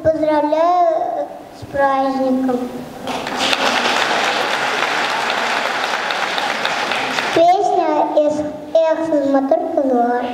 Поздравляю с праздником. Песня «Эх, матур кызлар».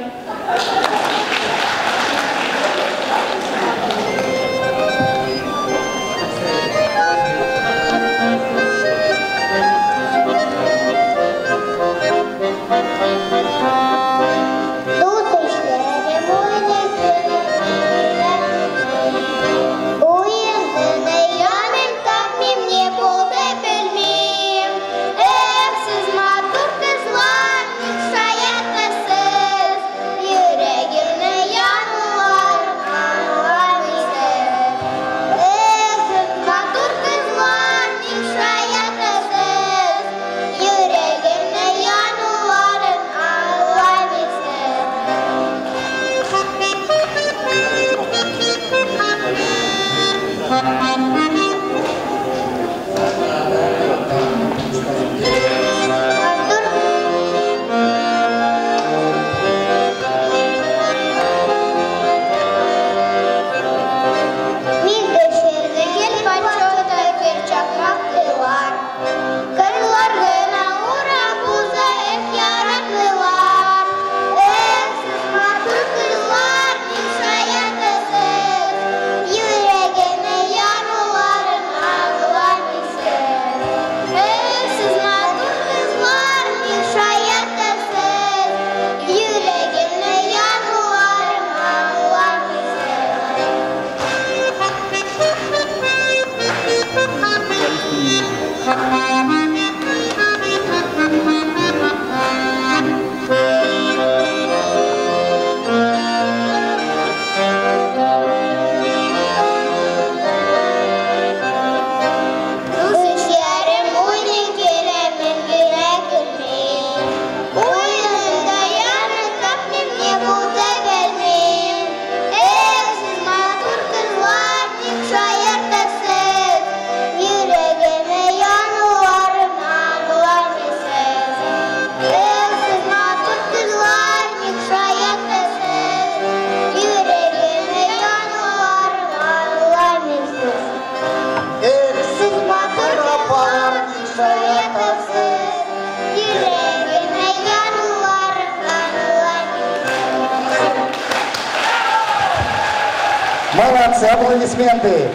Молодцы, аплодисменты.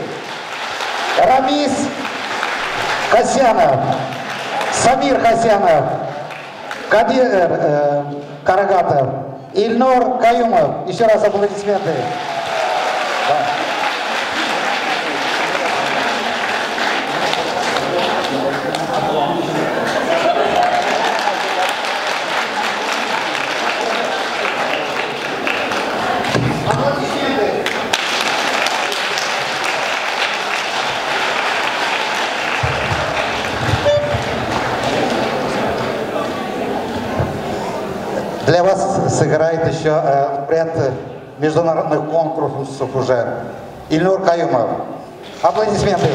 Рамис Хасянов, Самир Хасянов, Кадир Карагатов, Ильнур Каюмов. Еще раз аплодисменты. Да. Для вас сыграет еще ряд международных конкурсов уже. Ильнур Каюмов. Аплодисменты.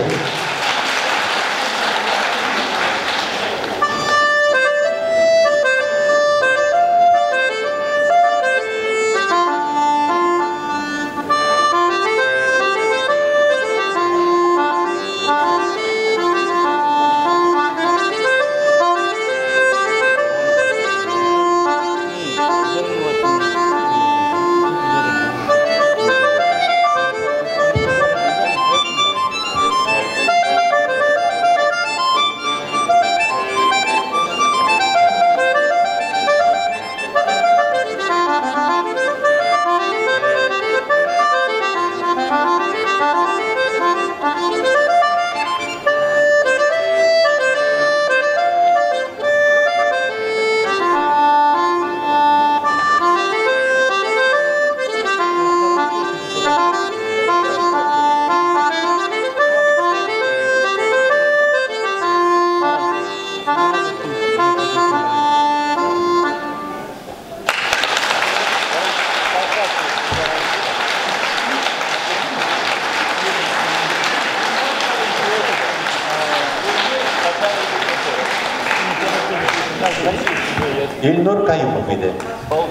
Илнур Каюмов иде.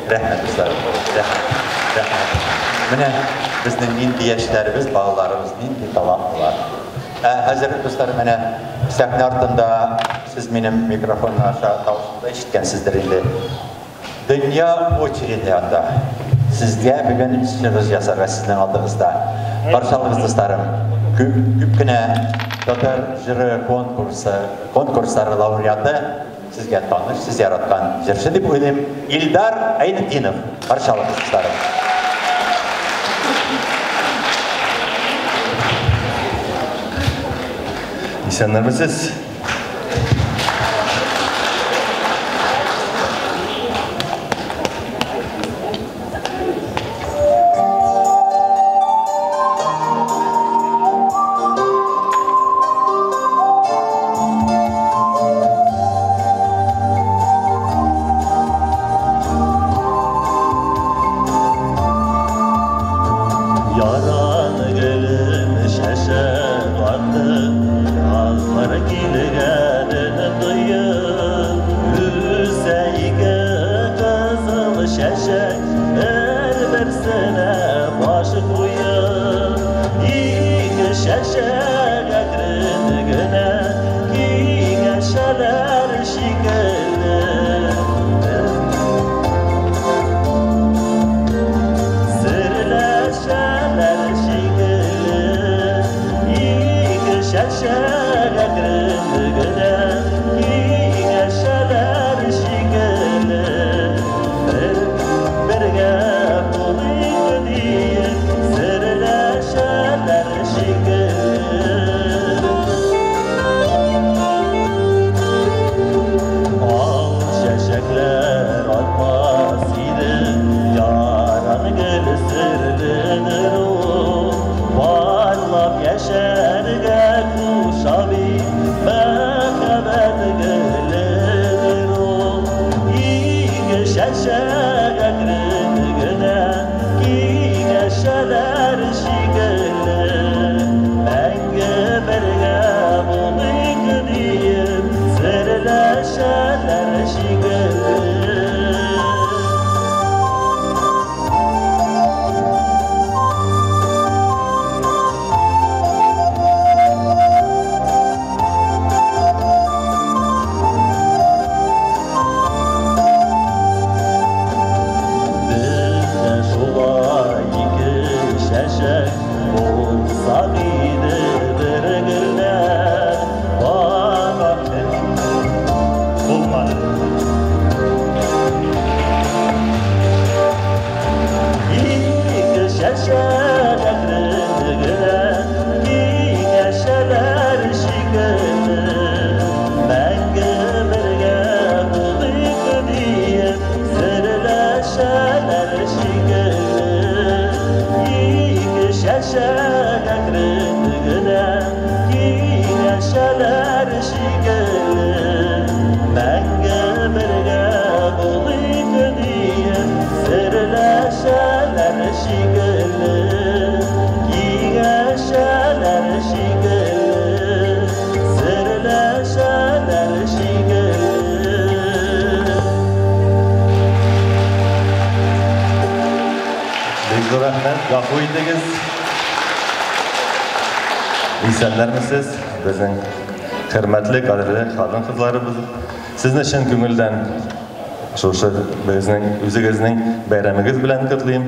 Рәхмәт, дуслар. Рәхмәт. Рәхмәт. Менә безнең нинди яшьләребез, балаларыбыз нинди талантлылар. Ә хәзер, дуслар, менә сәхнә артында сез минем микрофон аша тавышымды ишеткәнсездер инде. Дөнья очереди анда. Сезгә бүген чыгыш ясарга сезнең алдыгызда. Каршы алыгыз, дусларым. Күп, күп кенә татар җыры конкурсы, конкурслары лауреаты, сезгә таныш, сез яраткан җырчы дип уйлыйм, Илдар Айнетдинов. Каршы алыгыз, дусларым. Исәннәрмесез? Яран гөлем чәчәк атты, Язлар килгәнен тоеп, Үсә ике кызыл чәчәк, Бер-берсенә баш куеп. Ике чәчәк әкрен генә Киңәшәләр шикелле. Серләшәләр шикелле, Ике чәчәк әкрен генә Киңәшәләр шикелле. Бер бергә булыйк диеп, Серләшәләр шикелле. Ал чәчәкләр атмас иде, Яран гөл серледер ул. Парлап яшәргә куша бит, Мәхәббәт гөледер ул. Ике чәчәк әкрен генә Киңәшәләр шикелле. Мәңге бергә булыйк диеп, Серләшәләр шикелле. Без дә шулай ике чәчәк булсак иде бер гөлдә. Бара булмады. Ике чәчәк әкрен генә Киңәшәләр шикелле. Мәңге бергә булыйк диеп, Серләшәләр шикелле. Ике чәчәк әкрен генә Киңәшәләр шикелле. Мәңге бергә булыйк диеп, Серләшәләр шикелле. Киңәшәләр шикелле, Серләшәләр шикелле. Бик зур рәхмәт, гафу итегез. Исәннәрмесез, безнең хөрмәтле, кадерле хатын-кызларыбыз. Сезне чын күңелдән шушы безнең үзегезнең бәйрәмегез белән котлыйм.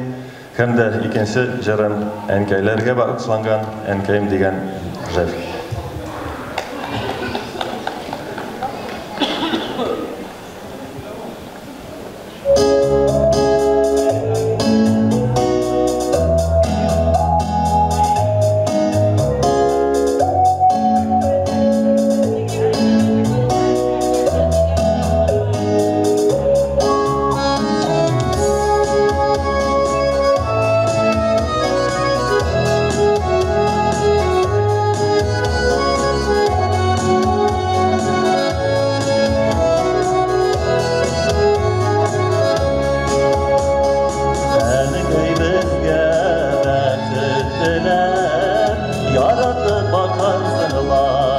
Һәм дә икенче җырым әнкәйләргә багышланган Әнкәем дигән җыр. Әнкәй безгә бәхет теләп, Яратып бакансыңлар.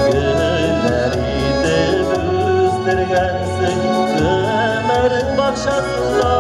Гөлләр итеп үстергәнсең Гомерең бакчасында.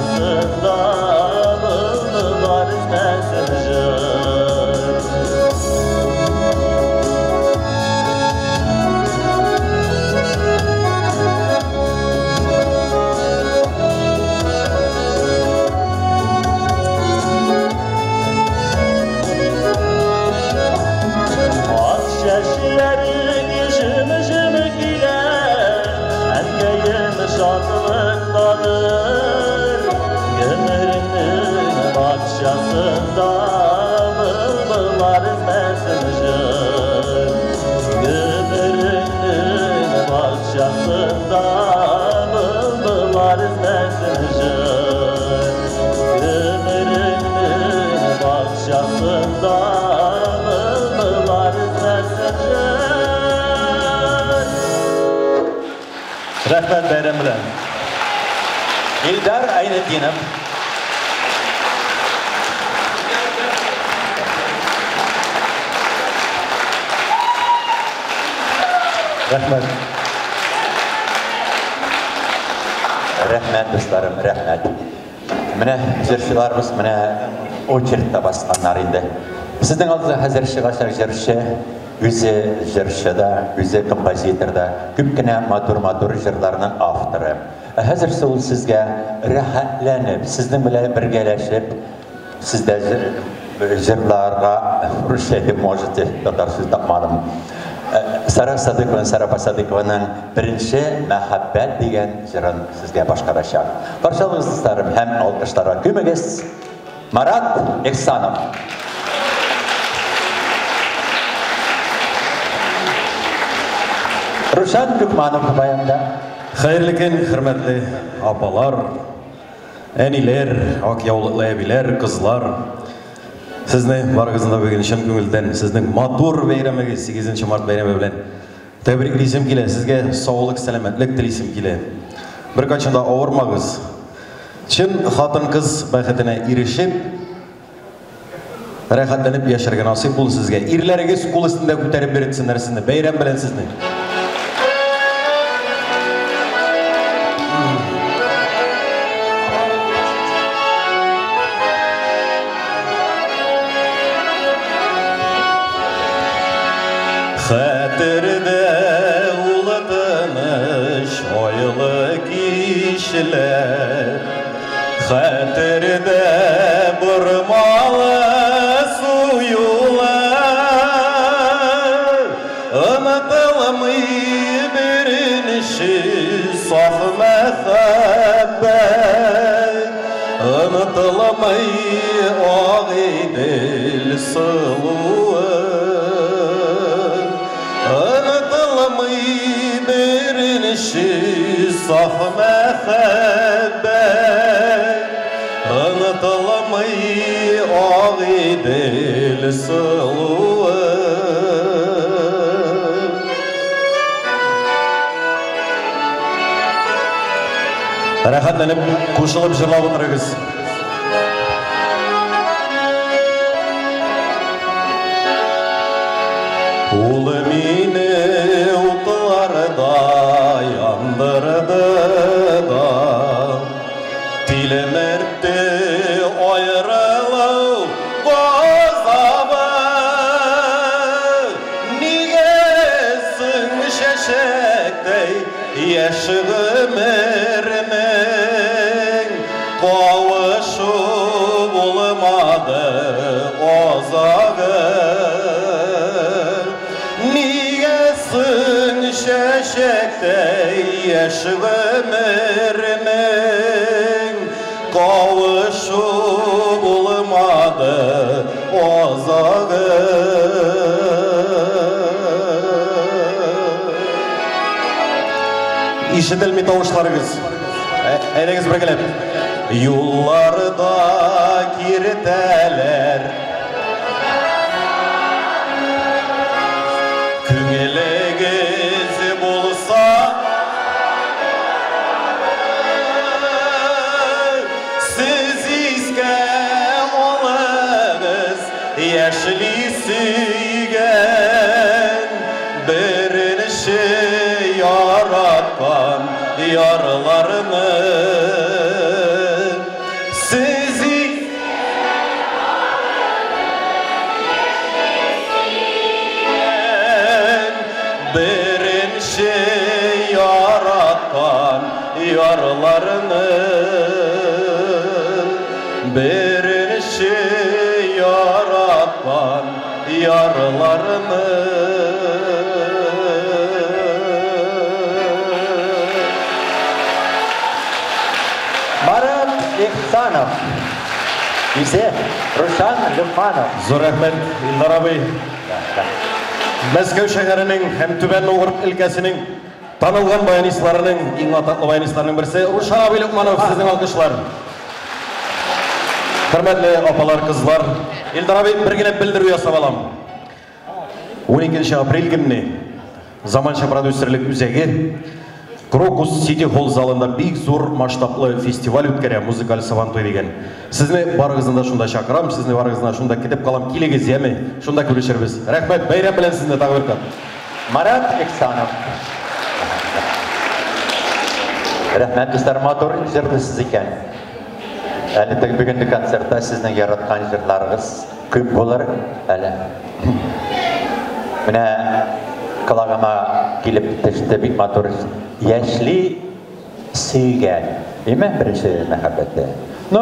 Bağçasında bılbıllar üzmesin jır. Şeşlerin jım jım güler, Ənkəyim şadlıqdadır. Gömrünün bağçasında bılbıllar üzməsin jır. Gömrünün bağçasında bılbıllar üzməsin jır. Gömrünün bağçasında bılbıllar üzməsin jır. Рәхмәт, бәйрәм белән. Илдар Айнетдинов. Рәхмәт. Рәхмәт, дусларым, рәхмәт. Менә җырчыларыбыз менә очередьта басканнар инде. Сезнең алдыгызга хәзер чыгачак җырчы үзе җырчы да, үзе композитор да, күп кенә матур-матур җырларның авторы. Ә хәзер ул сезгә рәхәтләнеп, сезнең белән бергәләшеп, сездә җырларга русча әйтеп можете, татар сүз тапмадым. Сара Садыкова, Сара апа Садыкованың беренче мәхәббәт дигән җырын сезгә башкарачак. Каршы алыгыз, дусларым, һәм алкышларга күмегез. Марат Ихсанов. Рушан Кукманов баянда. Хәерле көн, хөрмәтле апалар, әниләр, ак яулыклы әбиләр, кызлар. Сезне барыгызны да бүген чын күңелдән сезнең матур бәйрәмегез 8 март бәйрәме белән тәбриклисем килә. Сезгә саулык, сәламәтлек телисем килә. Беркайчан да авырмагыз. Чын хатын-кыз бәхетенә ирешеп, рәхәтләнеп яшәргә насыйп булсын сезгә. Ирләрегез кул өстендә күтәреп йөртсеннәр сезне. Бәйрәм белән сезне. Хәтердә ул тыныч айлы кичләр, хәтердә бормалы су юлы, онытылмый беренче саф мәхәббәт, онытылмый Агыйдел сылуы. Онытылмый беренче саф мәхәббәт, онытылмый Агыйдел сылуы. Рәхәтләнеп, кушылып җырлап утырыгыз. Ул мине утларда яндырды да, тилмертте аерылу газабы. Нигә соң чәчәктәй яшь гомернең кавышу булмады азагы? Нигә соң чәчәктәй яшь гомернең кавышу булмады азагы? Ишетелми тавышларыгыз. Әйдәгез бергәләп. Юлларда киртәләр, күңелегез булса, сез искә алыгыз яшьли сөйгән, беренче яраткан ярларны. Беренче яраткан ярларны, беренче яраткан ярларны. Марат Ихсанов. Үзе Рушан Люкманов. Зур рәхмәт, Илдар абый. Мәскәү шәһәренең һәм Түбән Новгород өлкәсенең танылган баянистларының, иң атаклы баянистларының берсе Рушан абый Люкманов, сезнең алкышлар. Хөрмәтле апалар, кызлар, Илдар абый, бер генә белдерү ясап алам. 12 апрель көнне Заманча продюсерлык үзәге Крокус Сити Холл залында бик зур масштаблы фестиваль үткәрә, музыкаль Сабантуй дигән. Сезне барыгызны да шунда чакырам, сезне барыгызны да шунда көтеп калам. Килегез, яме, шунда күрешербез. Рәхмәт, бәйрәм белән сезне тагы бер кат. Марат Ихсанов. Рәхмәт, дуслар, матур җырлыйсыз икән. Әле тек бүгенге концертта сезнең яраткан җырларыгыз күп булыр әле. Менә колагыма килеп төште бик матур яшьли сөйгән. Димә, беренче мәхәббәте. Ну,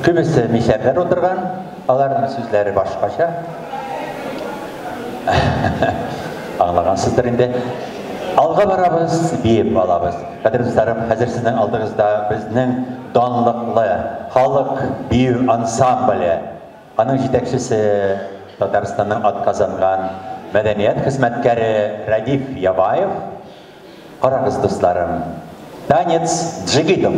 күбесе мишәрләр утырган, аларның сүзләре башкача. Аңлагансыздыр инде. Алга барабыз, биеп алабыз. Кадерле дусларым, хәзер сезнең алдыгызда безнең данлыклы халык бию ансамбле. Аның җитәкчесе Татарстанның атказанган мәдәният хезмәткәре Радиф Яваев. Карагыз, дусларым, танец джигитов.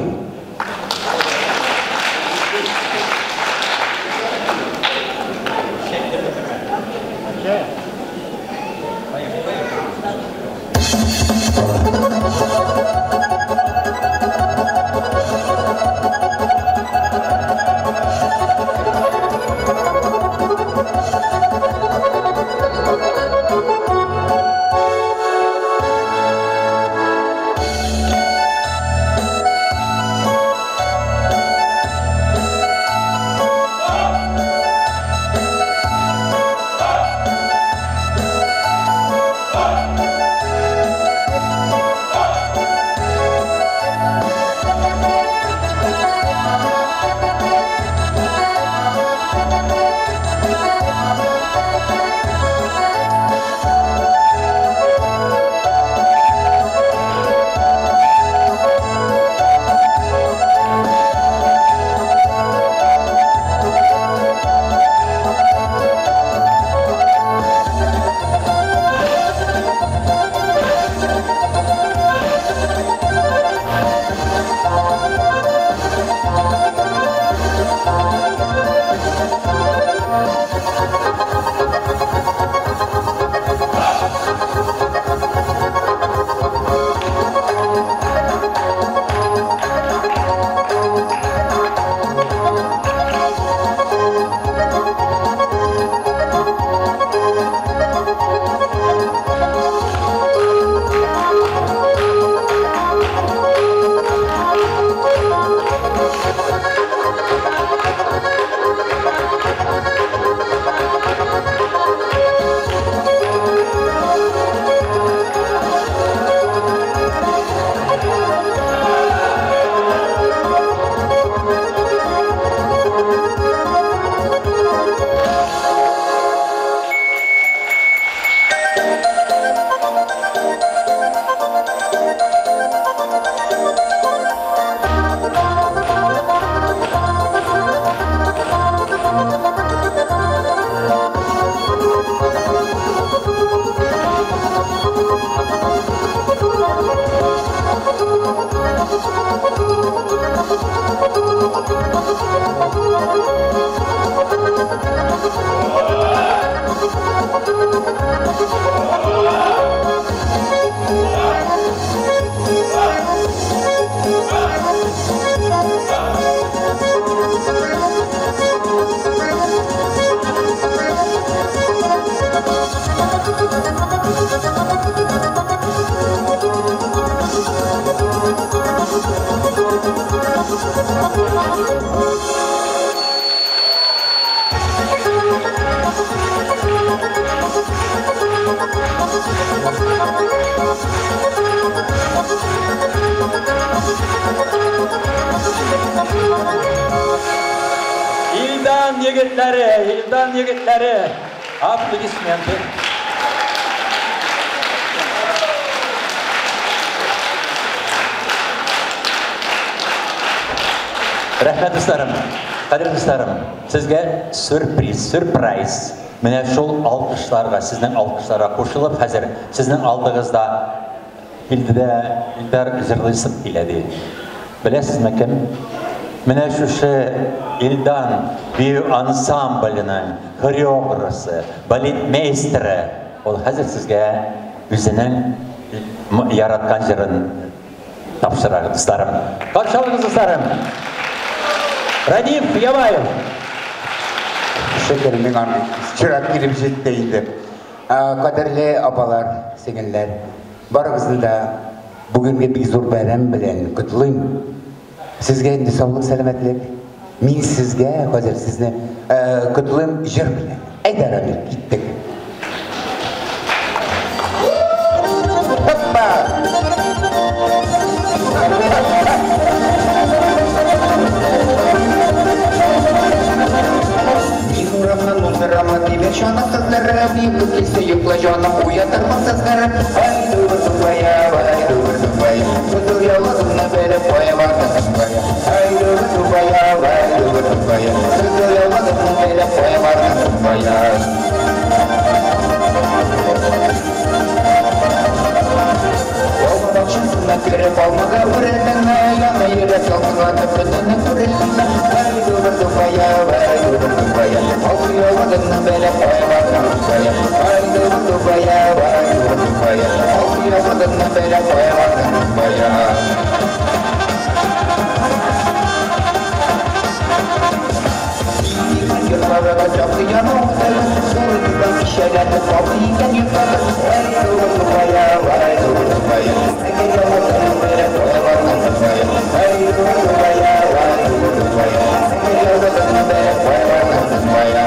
Илдан егетләре, Илдан егетләре. Аплодисменты. Рәхмәт, дусларым. Кадерле дусларым, сезгә сюрприз, сюрприз. Менә шул алкышларга, сезнең алкышларга кушылып, хәзер сезнең алдыгызда килде дә Илдар җырлыйсым килә ди. Беләсезме кем? Менә шушы Илдан бию ансамбленең хореографы, балетмейстеры. Ул хәзер сезгә үзенең яраткан җырын тапшыра, дусларым. Каршы алыгыз, дусларым. Радиф Ямаев. Шөкер, миңа чират килеп җитте инде. Кадерле апалар, сеңелләр, барыгызны да бүгенге бик зур бәйрәм белән котлыйм. Сезгә инде саулык, сәламәтлек. Мин сезгә хәзер сезне котлыйм җыр белән. Әйдә, Рамил, киттек. Хоппа! Мин урамнан уздырамы, тимер чана сыздырып, йокы килсә йокла, җаным, уятырмын сызгырып. Ай, дубыр-дубая, ай, дубыр-дубая, кызыл яулыгымны белеп кая бардың, кая? Ай, дубыр-дубая, ай, дубыр-дубая, кызыл яулыгымны белеп кая бардың, кая? Алма бакчасына кереп, алмага үрелдеңме, яна йөрәк ялкынланып, бөтенне күрелдеңме? Ай, дубыр-дубая, ай, дубыр-дубая, алтын яулыгыңны белеп кая бардың, кая? Ай, дубыр-дубая, ай, дубыр-дубая, алтын яулыгыңны белеп кая бардың, кая? Йортларга чакы яна утлары, Зур кичәләрне калды икән йортлары. Ай, дубыр-дубая, ай, дубыр-дубая, Әгәр яулыгыңны белеп кая бардың, кая? Ай, дубыр-дубая, ай, дубыр-дубая, Әгәр яулыгыңны белеп кая бардың, кая?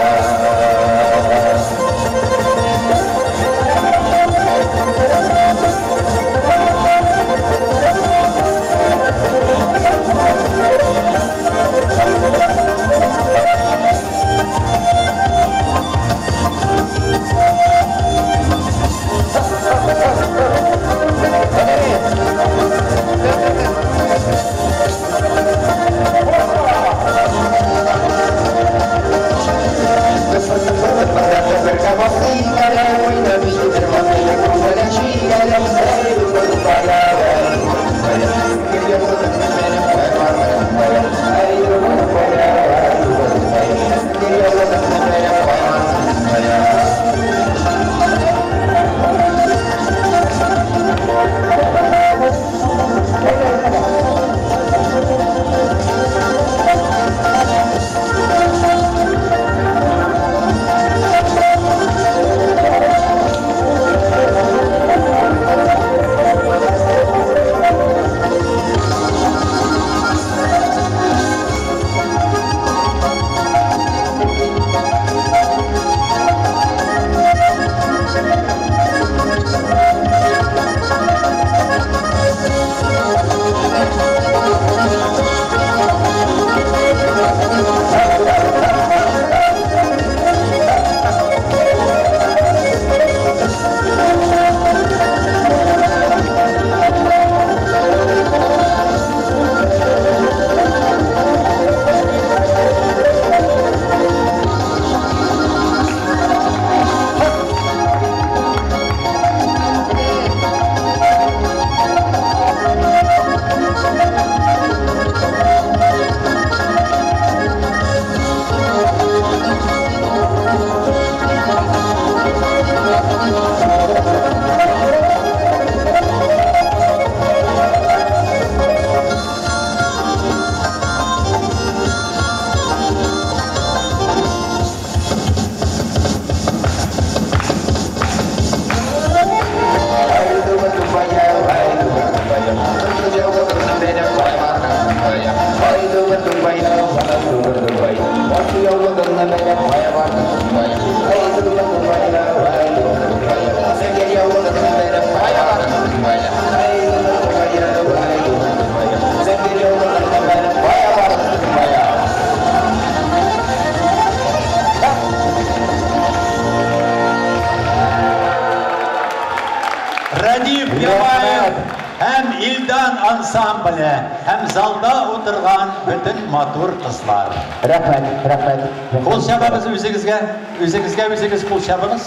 Радиф Яваев һәм Илдан ансамбле һәм залда утырган бөтен матур кызлар. Рәхмәт, рәхмәт. Кул чабабыз үзегезгә, үзегезгә үзегез кул чабыгыз.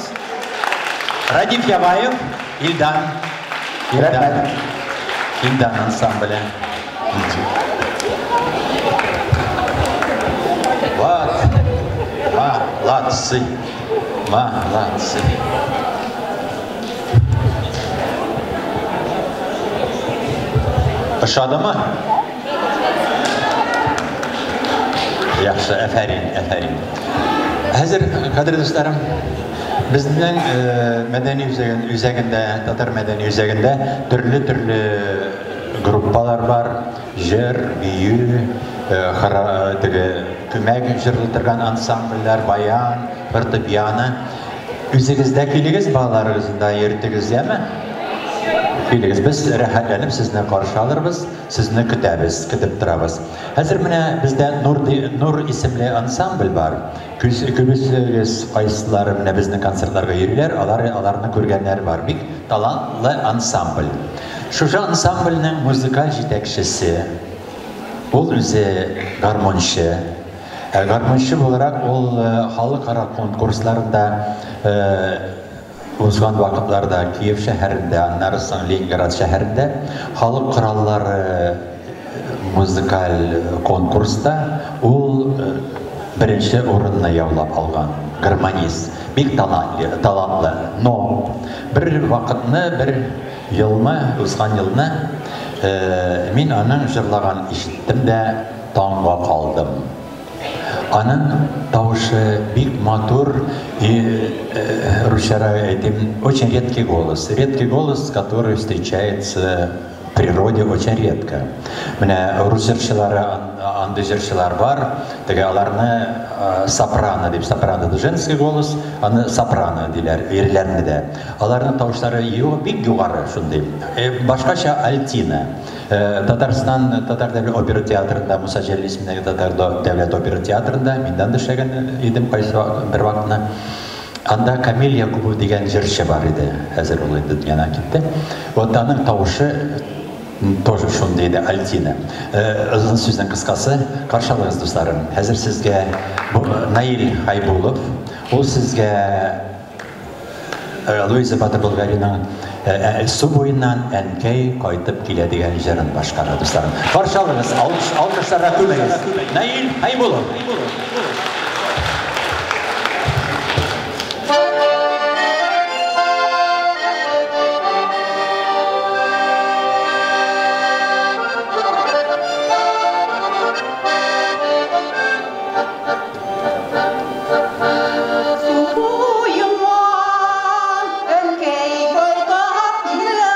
Радиф Яваев, Илдан. Илдан. Илдан ансамбле. Вот. Молодцы. Молодцы. Ошадымы? Яхшы, әфәрин, әфәрин. Хәзер, кадерле дусларым, безнең мәдәни үзәгендә, татар мәдәни үзәгендә төрле-төрле группалар бар. Җыр, бию, теге күмәк җырлый торган ансамбльләр, баян, фортепиано. Үзегез дә килегез, балаларыгызны да йөртегез, яме? Килегез, без рәхәтләнеп сезне каршы алырбыз, сезне көтәбез, көтеп торабыз. Хәзер менә бездә Нур, Нур исемле ансамбль бар. Күбесегез кайсылары менә безнең концертларга йөриләр, алар аларны күргәннәр бар. Бик талантлы ансамбль. Шушы ансамбльнең музыкаль җитәкчесе, ул үзе гармунчы. Гармунчы буларак ул халыкара конкурсларында узган вакытларда Киев шәһәрендә, аннары соң Ленинград шәһәрендә халык кораллары музыкаль конкурста ул беренче урынны яулап алган гармонист. Бик талантлы, талантлы. Но бер вакытны, бер елны, узган елны мин аның җырлаган ишеттем дә таңга калдым. Аның тавышы бик матур и, русчарак әйтим, очень редкий голос. Редкий голос, который встречается в природе очень редко. Менә рус җырчылары, андый җырчылар бар, теге аларны сопрано дип, сопрано это женский голос, аны сопрано диләр, ирләрне дә. Аларның тавышлары бик югары шундый. Башкача альтина. Татарстан Татар дәүләт опера театрында, Муса Җәлил исемендәге Татар дәүләт опера театрында мин дә эшләгән идем кайсы бер вакытны. Анда Камил Якубов дигән җырчы бар иде. Хәзер ул инде дөньядан китте. Вот аның тавышы тоже шундый иде, альтина. Озын сүзнең кыскасы, каршы алыгыз, дусларым. Хәзер сезгә Наил Хайбулов, ул сезгә Луиза Батыр Болгариның Су буеннан әнкәй кайтып килә дигән җырын башкара, дусларым. Каршы алыгыз, алкышларга күмегез. Наил Хайбулов. Су буеннан әнкәй кайтып килә.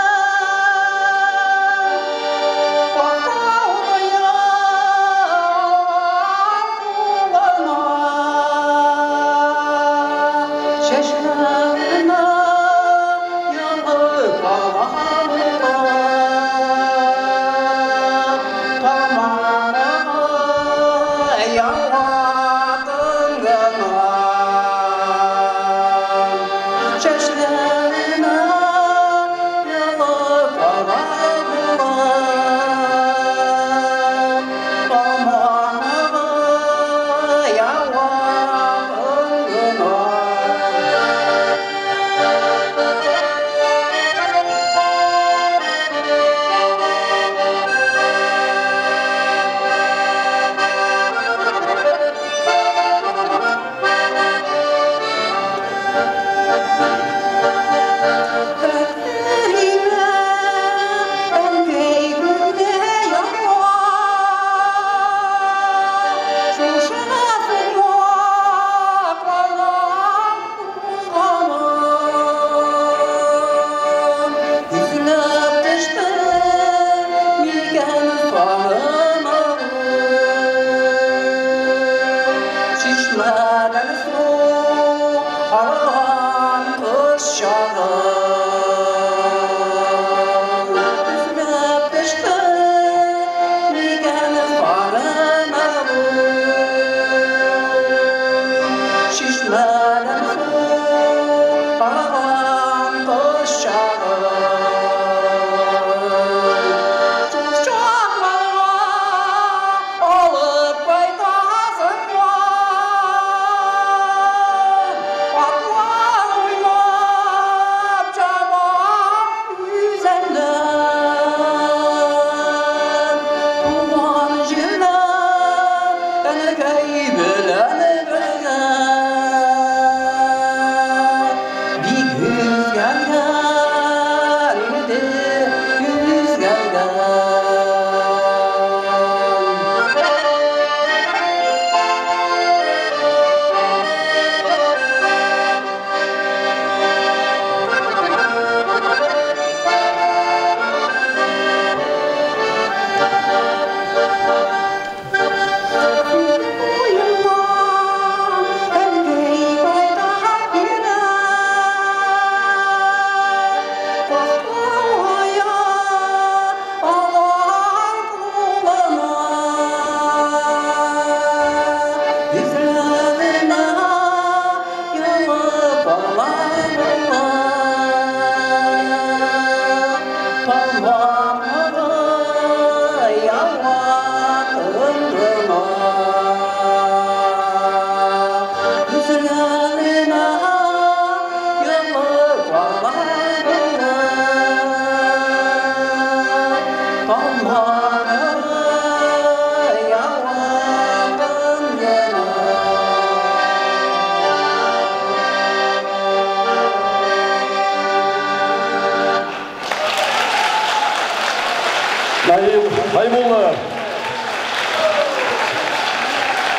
Наил Хәйбуллов.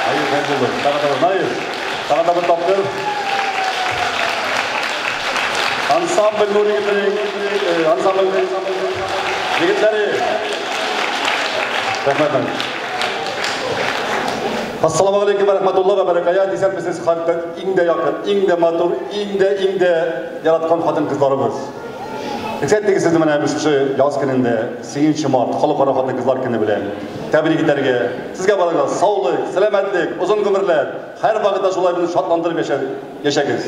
Наил Хәйбуллов. Тагын да бер Наил. Тагын да бер тапкыр. Ансамбль Нур егетләре, ансамбль егетләре. Рәхмәт. Ассаламу алейкум ва рахматуллах ва баракатуһ. Исәнмесез, хәтта иң дә якын, иң дә матур, иң дә яраткан хатын-кызларыбыз. Рөхсәт итегез сезне менә шушы яз көнендә 8 март халыкара хатын-кызлар көне белән тәбрик итәргә. Сезгә барыгызга саулык, сәламәтлек, озын гомерләр, һәр вакытта шулай безне шатландырып яшәгез.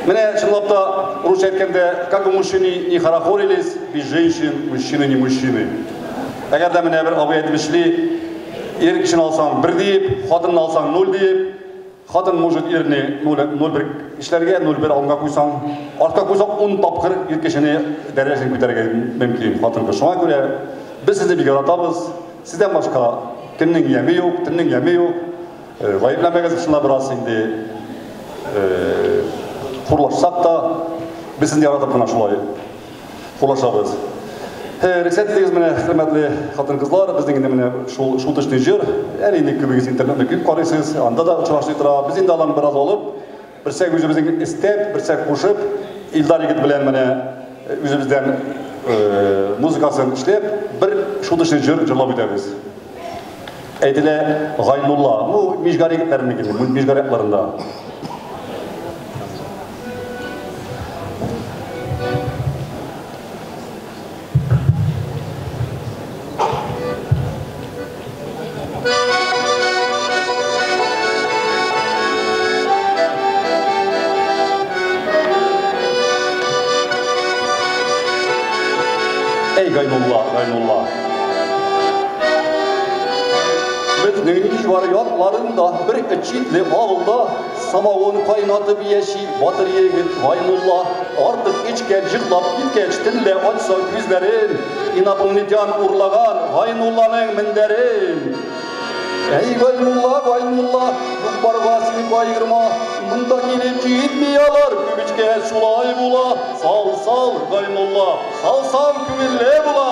Менә чынлап та русча әйткәндә, как мужчины не хорохорились, без женщин мужчины не мужчины. Әгәр дә менә бер абый әйтмешли, ир кешене алсаң 1 диеп, хатынны алсаң 0 диеп, хатын может ирне 0,1 эшләргә, 0,1 алга куйсаң, артка куйсаң 10 тапкыр ир кешене дәрәҗәсен күтәрергә мөмкин хатын-кыз. Шуңа күрә без сезне бик яратабыз. Сездән башка кемнең яме юк, төннең яме юк. Гаепләмәгез, шунда бераз инде хурлашсак та, без сезне яратып кына шулай хурлашабыз. Рөхсәт итегез менә, хөрмәтле хатын-кызлар, безнең инде менә шул шуточный җыр, әле инде күбегез интернетны күп карыйсыз, анда да очрашлый тора. Без инде аларны бераз алып, берсәк үзебезнең истәп, берсәк кушып, Илдар егет белән менә үзебездән музыкасын эшләп, бер шуточный җыр җырлап үтәбез. Әйтелә Гайнулла. Бу Мижгар егетләренеке, Мижгар якларында. Эй, Гайнулла, Гайнулла. Безнең Мижгар якларында бер читле авылда самавын кайнатып яши батыр егет Гайнулла. Артык эчкән, җырлап киткәч, төнлә ачса күзләрен, инопланетян урлаган Гайнулланың мендәрен. Эй, Гайнулла, Гайнулла, юк-барга син кайгырма, монда килеп җитми алар, күп эчкәч шулай була. Сал, сал, Гайнулла, салсаң күңелле була.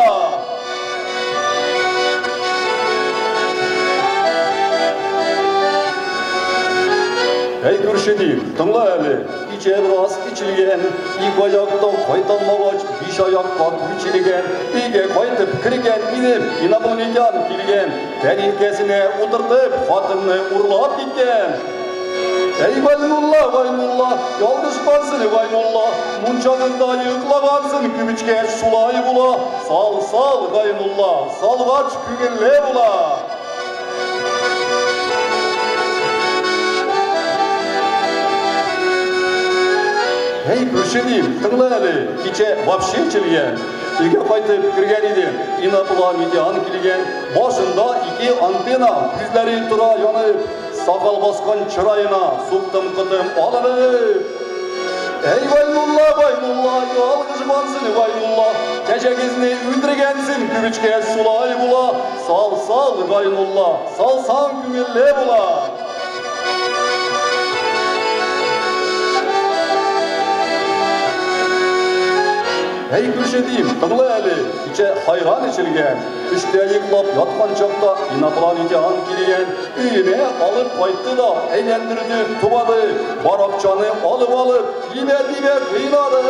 Эй, күрше дим, тыңла әле, кичә бераз эчелгән, ике аяктан кайталмагач, биш аякка күчелгән, өйгә кайтып кергән идем, инопланетян килгән, тәлинкәсенә утыртып, хатынны урлап киткән. Эй, Гайнулла, Гайнулла, ялгышкансың, Гайнулла, мунчагында йоклагансың, күп эчкәч шулай була. Сал, сал, Гайнулла, салгач күңелле була. Эй, күрше дим, тыңла әле, кичә вообще эчелгән, өйгә кайтып кергән идем, инопланетян килгән, башында ике антенна, күзләре тора янып, сакал баскан чыраена суктым кытым алынып. Эй, Гайнулла, Гайнулла, ялгышмансың, Гайнулла, кәҗәгезне үтергәнсең, күп эчкәч шулай була. Сал, сал, Гайнулла, салсаң күңелле була. Эй, күрше дим, тыңла әле, кичә хайран эчелгән, өстә йоклап яткан чакта инопланетян килгән, өенә алып кайтты да әйләндерде, тубады, бар акчаны алып-алып, тибә-тибә кыйнады.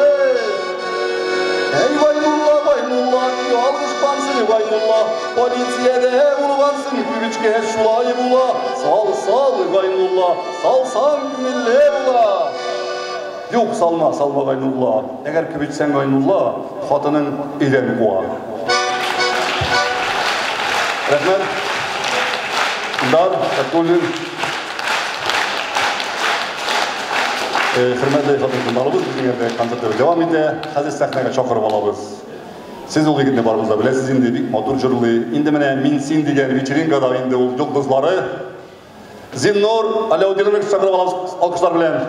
Эй, Гайнулла, Гайнулла, ялгышкансың, Гайнулла, полициядә булгансың, күп эчкәч шулай була. Сал, сал, Гайнулла, салсаң күңелле була. Юк, салма, салма, Гайнулла. Әгәр күп эчсәң, Гайнулла, хатының өйдән куа. Рәхмәт. Илдар Фәтуллин. Хөрмәтле хатын-кызларыбыз, безнең әле концертлар дәвам итә. Хәзер сәхнәгә чакырып алабыз. Сез ул егетне барыгыз да беләсез инде, бик матур җырлый. Инде менә Мин син дигән вечеринкада инде ул йолдызлары. Зиннур Аләүдинович чакырып алабыз алкышлар белән.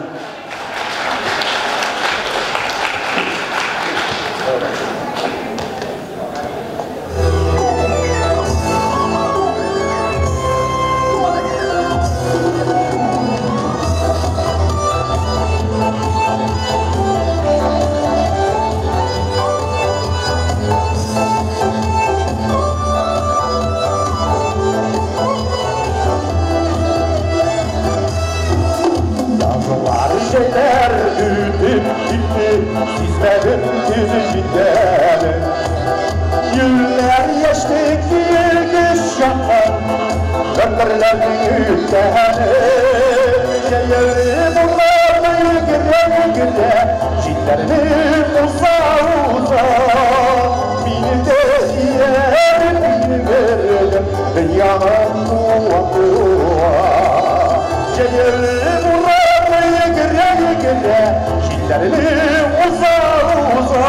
Thank you. Яшьләрнең үткәне Җәяүле бурларны йөгерә-йөгерә Җилләрне уза-уза Мине дә ияреп йөгердем Дөньяны куа-куа Җәяүле бурларны йөгерә-йөгерә Җилләрне уза-уза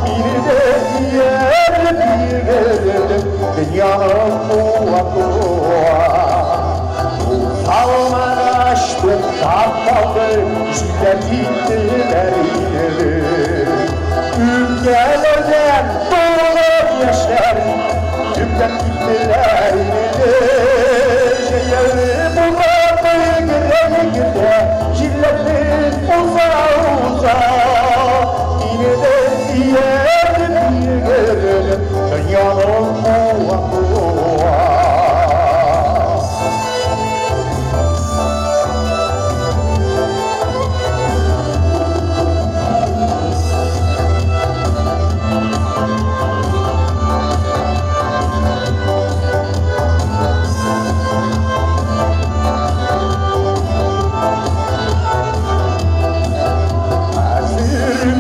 Мине дә ияреп йөгердем Дөньяны куа-куа Алмагач туктап калды, җилләр киттеләр инде. Үпкәләрдән тулып яшьләр, төпләп киттеләр инде. Җәяүле бурларны йөгерә-йөгерә, җилләрне уза-уза. Мине дә ияреп йөгердем, дөньяны куа-куа.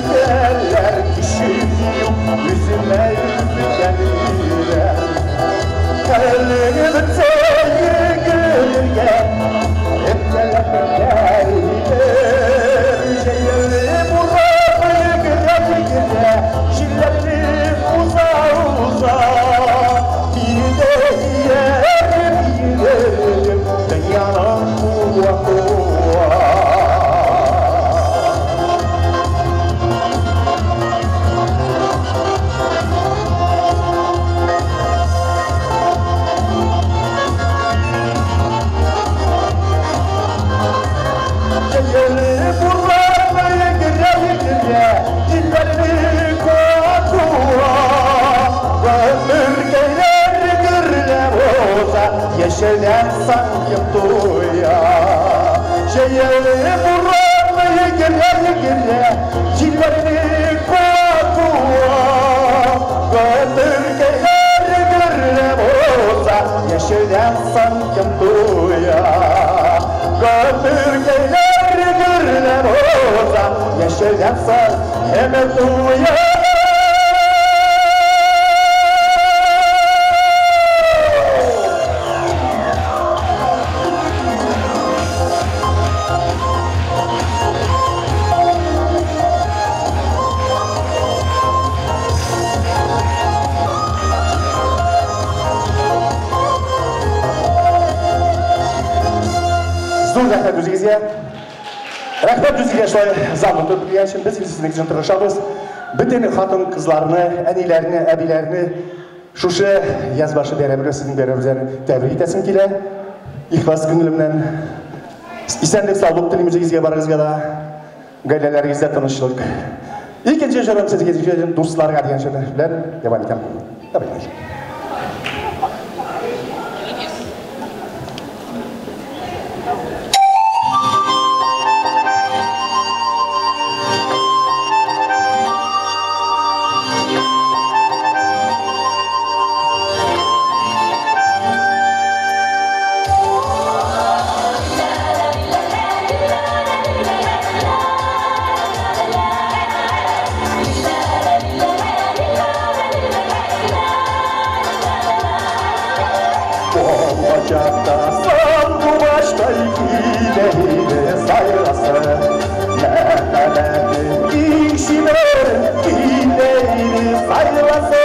Хәзер кеше үземә үпкәлиләр. Хәлең бетсә йөгерергә, үпкәләп бетәрләр. Җәяүле бурларны йөгерә-йөгерә, җилләрне уза-уза. Мине дә ияреп йөгердем, дөньяны куа-куа. Җәяүле бурларны йөгерә-йөгерә, җилләрне куа-куа. Гомеркәйләр гөрләп уза, яшәүдән санким туя. Җәяүле бурларны йөгерә-йөгерә, җилләрне куа-куа. Гомеркәйләр гөрләп уза, яшәүдән санким туя. Гомеркәйләр гөрләп уза, яшәүдән санким туя. Зур рәхмәт үзегезгә. Рәхмәт үзегезгә шулай залны тотып килгән өчен. Без сезнең өчен тырышабыз. Бөтен хатын-кызларны, әниләрне, әбиләрне шушы яз башы бәйрәме белән, сезнең бәйрәмегез белән тәбрик итәсем килә. Ихлас күңелемнән исәнлек, саулык телим үзегезгә, барыгызга да. Гаиләләрегездә тынычлык. Икенче җырым сезгә дусларга дигән җыр белән дәвам итәм. Давай. Olacakta sanduvaçta hile sayrası Mehmet'in işine hile sayrası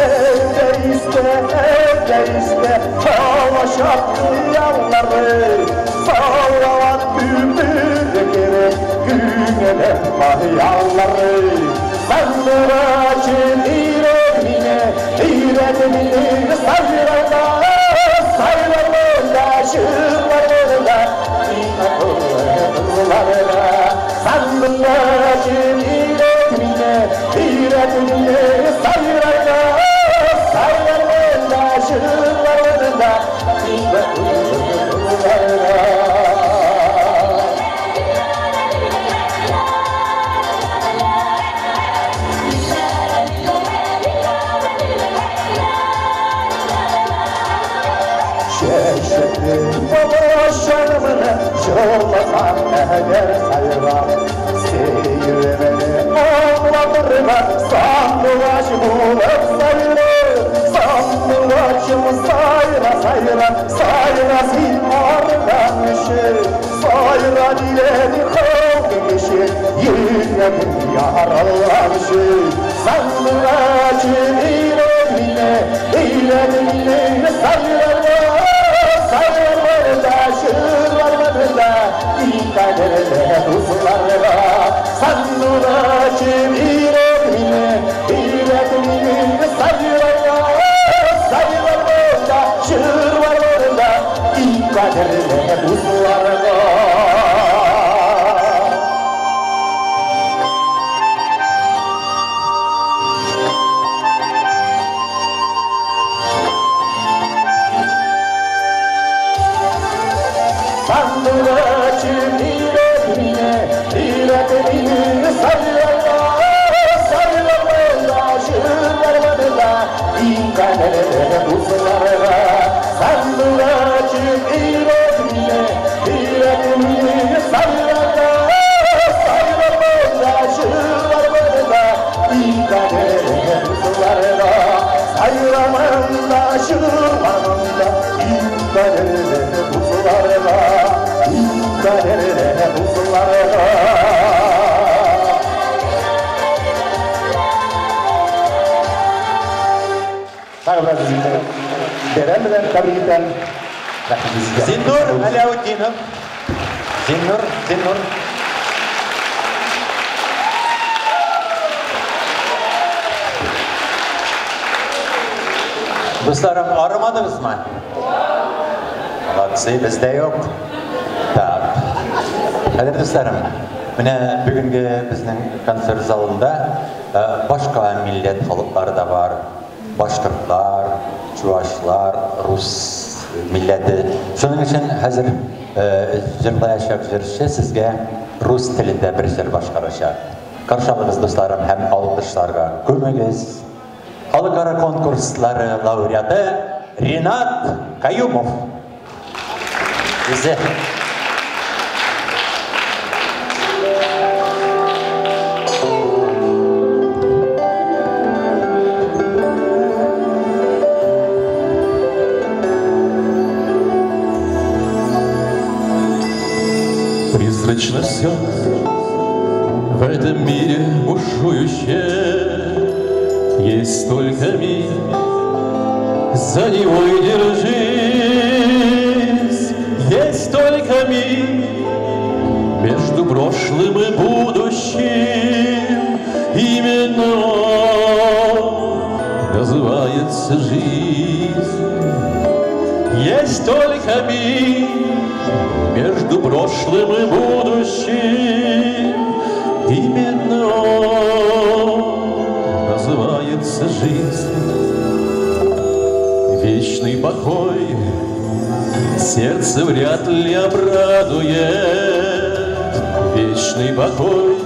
Evde iste, evde iste Çalışattı yanları Salavat gümrükleri Günele mahyanları Sanduvaçın iretmine İretmini sayrada Saylarında, şırlarında, kızlarında Sandıkçı iretmine, iretmine sayrada Saylarında, şırlarında, kızlarında. Бала җырласам әгәр сайрап, Сейремне аңлатырга сандугач булып сайрый. Сандугачым сайра, сайра, сайра син арган өчен, Сайра диләде халкың өчен, Йөрәгем яралган өчен. Сандугачым өйрәт мине, өйрәт мине сайрарга, Сайрарга, җырларга, иң кадерле дусларга. Сандугачым өйрәт мине, өйрәт мине сайрарга, Сайрарга, җырларга, иң кадерле дусларга. Сандугачым өйрәт мине, өйрәт мине сайрарга, Сайрарга, җырларга, иң кадерле дусларга. Сандугачым өйрәт мине, өйрәт мине сайрарга, Сайрарга, җырларга, иң кадерле дусларга. Сайраманда, җырламанда, иң кадерле дусларга, иң кадерле дусларга. Тагы бераз үзеңне бәйрәм белән тәбрик итәм. Рәхмәт сезгә. Зиннур Аляутдинов. Зиннур, Зиннур. Дусларым, арымадыгызмы? Молодцы, бездә юк. Так. Хәзер, дусларым, менә бүгенге безнең концерт залында башка милләт халыклары да бар. Башкортлар, чувашлар, рус милләте. Шуның өчен хәзер җырлаячак җырчы сезгә рус телендә бер җыр башкарачак. Каршы алыгыз, дусларым, һәм алкышларга күмегез. Халыкара конкурслары лауреаты Ринат Каюмов. Үзе. Призрачно все в этом мире бушующе. Есть только миг, за него и держись. Есть только миг между прошлым и будущим. Именно он называется жизнь. Есть только миг между прошлым и будущим. Именно он называется жизнь. Вечный покой сердце вряд ли обрадует. Вечный покой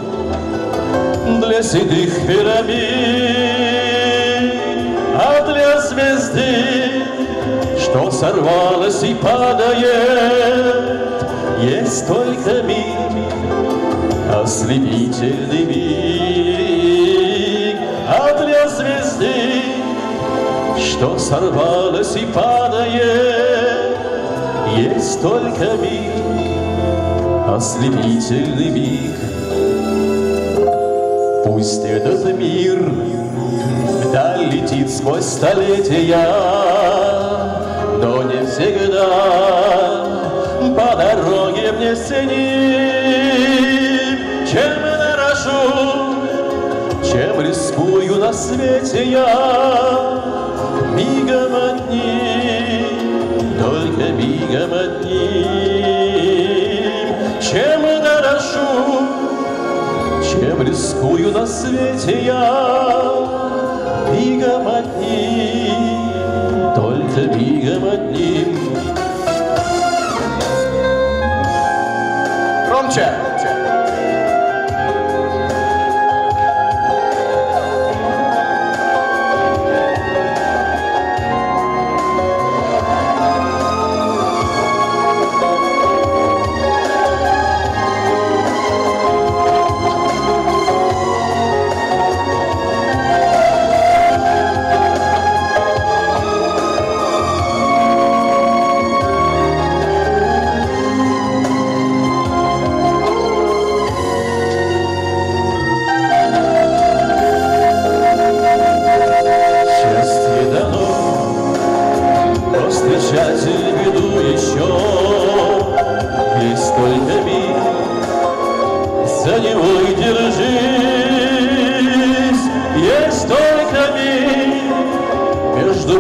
для седых пирамид, а для звезды, что сорвалась и падает, есть только миг, ослепительный миг. А для звезды, что сорвалась и падает, есть только миг, ослепительный миг. Пусть этот мир долетит сквозь столетия, но не всегда по дороге мне с ним. Чем дорожу, чем рискую на свете я, мигом одним, только мигом одним. Чем дорожу, чем рискую на свете я, мигом одним, только мигом одним. Громче!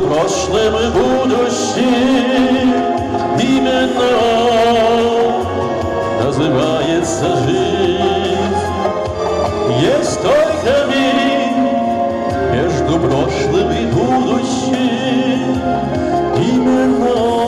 прошлым и будущим именно он называется жизнь. Есть только миг между прошлым и будущим, именно он.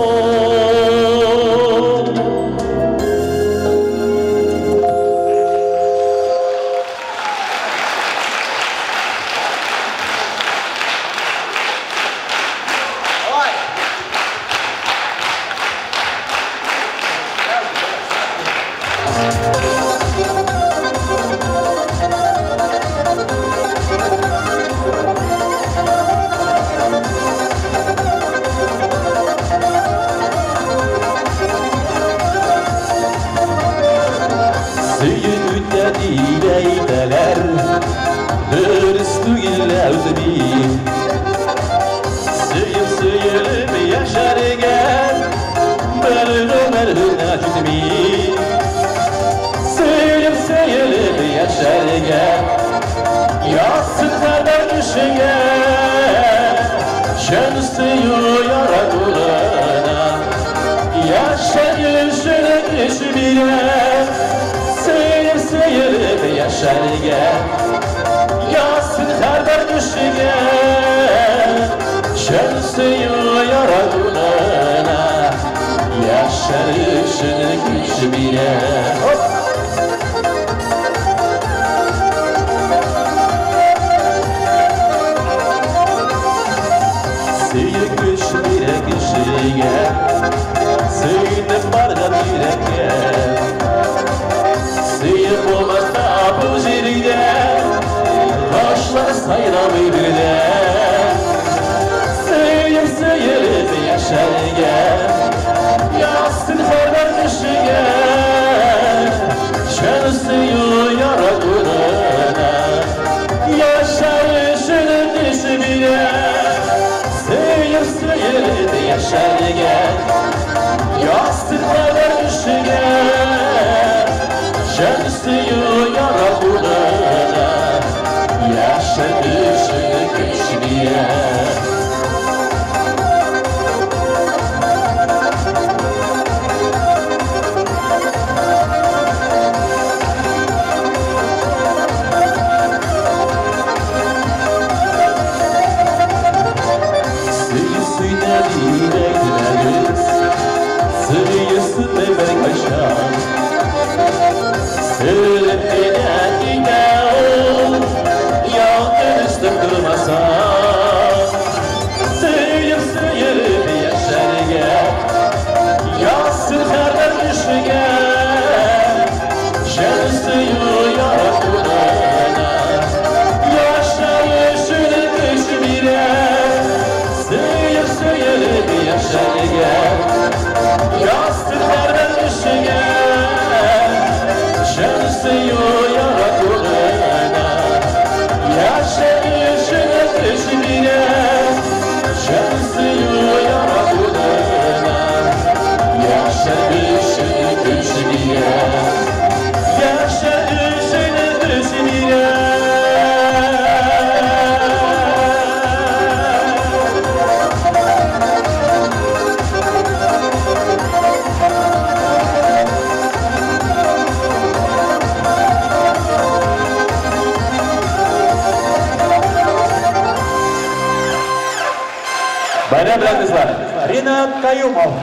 Ринат Каюмов.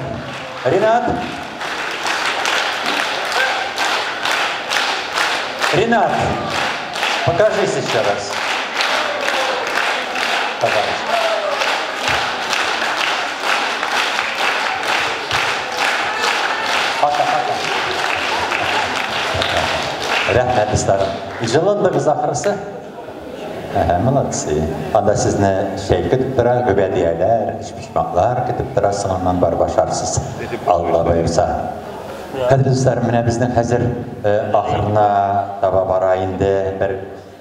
Ринат. Ринат, покажись еще раз. Пожалуйста. Пока, пока. Рәхмәт, дуслар. Җылындыгыз ахрысы? Әһә, молодцы. Анда сезне чәй көтеп тора, гөбәдияләр, өчпочмаклар көтеп тора, соңыннан барып ашарсыз. Алла боерса. Кадерле дуслар, менә безнең хәзер ахырына таба бара инде,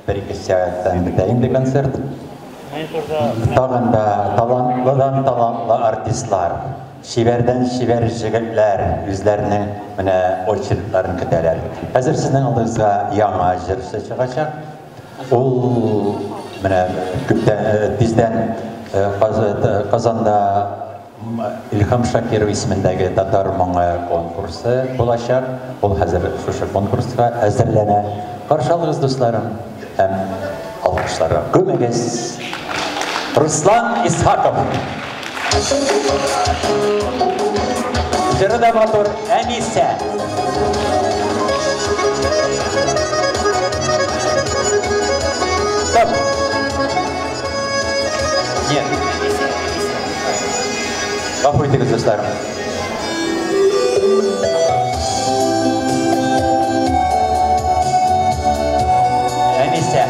бер-ике сәгатьтән бетә инде концерт. Тагын да талантлыдан талантлы артистлар, чибәрдән чибәр җегетләр үзләренең менә очередларын көтәләр. Хәзер сезнең алдыгызга яңа җырчы чыгачак. Ул менә күптән тиздән Казанда Илһам Шакиров исемендәге татар моңы конкурсы булачак. Ул хәзер шушы конкурска әзерләнә. Каршы алыгыз, дусларым, һәм алкышларга күмегез. Руслан Исхаков. Җыры да матур, Әнисә. Стоп. Нет. Гафу итегез, дусларым. Әнисә.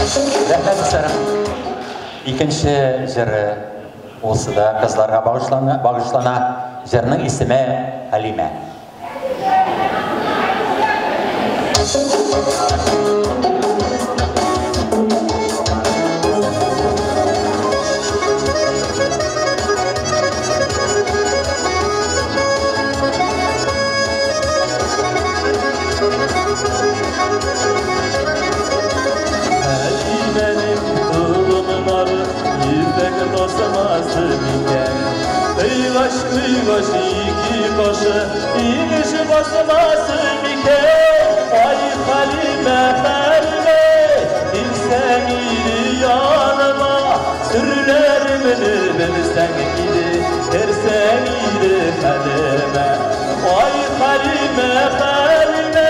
Рәхмәт, дусларым. Икенче җыры улсы да кызларга багышлана, багышлана. Җырның исеме Хәлимә. Хәлимәнең толымнары ефәк тасымасы микән? Кыйгач, кыйгач ике кашы, инеш басмасы микән? Ай, Хәлимә, Хәлимә, килсәң иде яныма, серләремне белсәң иде, керсәң иде хәлемә. Ай, Хәлимә, Хәлимә,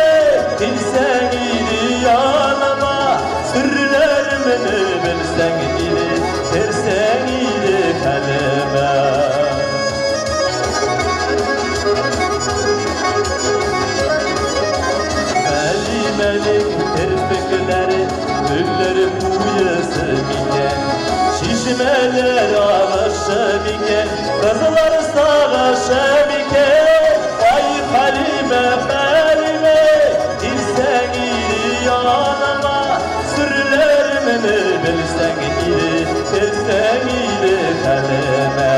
килсәң иде яныма, серләремне белсәң иде, керсәң иде хәлемә. Хәлимәнең керфекләре гөлләр буясы микән? Чишмәләр агышы микән? Кызлар сагышы микән? Ай, Хәлимә, Хәлимә, килсәң иде яныма, серләремне белсәң иде, керсәң иде хәлемә.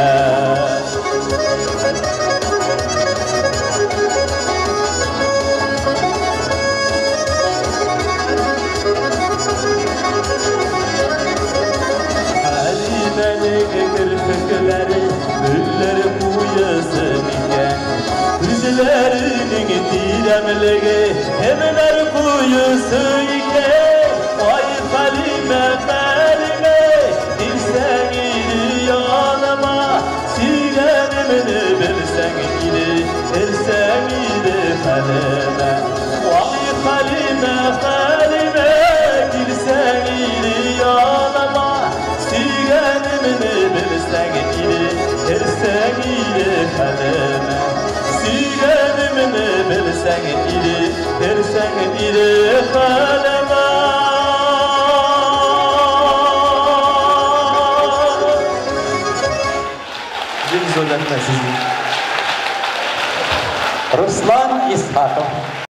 Хәлимәнең керфекләре гөлләр буясы микән? Күзләренең тирәнлеге кемнәр куюсы икән? Ай, Хәлимә, Хәлимә, килсәң иде яныма, сөйгәнемне белсәң иде, керсәң иде хәлемә. Ай, Хәлимә, Хәлимә, килсәң иде яныма, сөйгәнемне белсәң иде, керсәң иде хәлемә. Сөйгәнемне белсәң иде, керсәң иде хәлемә. Бик зур рәхмәт сезгә. Руслан Исхаков.